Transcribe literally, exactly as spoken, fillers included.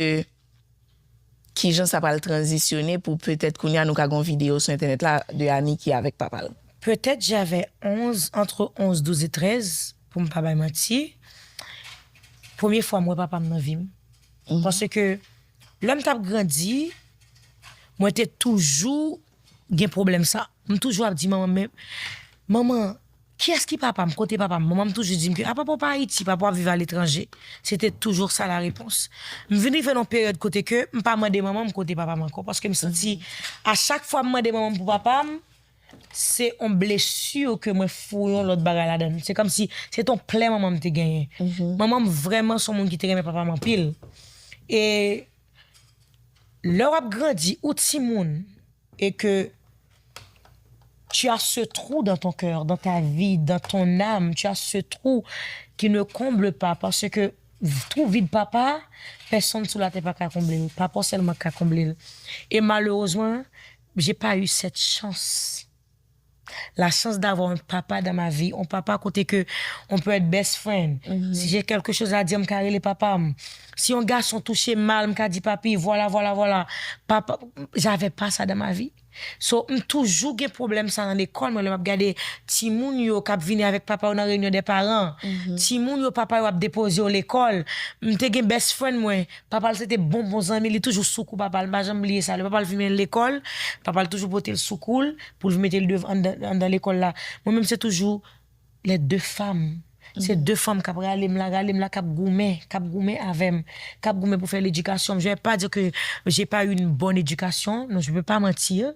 de kijan sa pral tranzisyone pou petèt kounye a nou ka gen yon videyo sou entènèt la de Annie ki avèk papa l. Peut-être j'avais onze, entre onze, douze et treize, pou m pa bay manti. Premye fwa m wè papa m nan vi m. Paske lè m t ap grandi, mwen te toujou gen pwoblèm sa. M toujou ap di manman m, men manman, kiyès ki papa m, kote papa m? Manman m toujou di m ke a papa w pa Ayiti, papa w ap viv aletranje. Se te toujou sa la repons. M vin rive nan peryòd kote ke m pa mande manman m kote papa m ankò, paske m santi a chak fwa m mande manman m pou papa m, se yon blesi ke mwen foure yon lòt bagay ladan l. Se kòmsi se t yon plè manman m te genyen. Manman m vrèman se yon moun ki te renmen papa m anpil. E lè w ap grandi, ou timoun, e ke tu as ce trou dans ton cœur, dans ta vie, dans ton âme, tu as ce trou qui ne comble pas parce que trou vide papa, personne sou latè pa ka konble l. Papa w sèlman ka konble l. E malerezman, j'ai pas eu cette chance. La chance d'avoir un papa dans ma vie, un papa kote ke on peut être best friend. Si j'ai quelque chose à dire, m ka rele papa m. Si yon gason touche mal, m ka di papi, voilà, voilà, voilà. Papa, j'avais pas ça dans ma vie. So, m toujou gen pwoblèm sa nan lekòl mwen, lè m ap gade timoun yo k ap vini avèk papa yo nan reyinyon dè paran. Timoun yo, papa yo ap depoze yo lekòl. M te gen best friend mwen, papa l se te bon bon zanmi, li toujou sou kou papa l, m pa janm bliye sa. Lè papa l vin mennen l lekòl, papa l toujou pote l sou kou l pou l vin mete l devan anndan lekòl la. Mwen menm se toujou les deux femmes. Se de fanm k ap rale m la, rale m la, k ap goumen, k ap goumen avè m, k ap goumen pou fè ledikasyon m. Je vais pas dire que j'ai pas eu une bonne éducation, non, je peux pas mentir.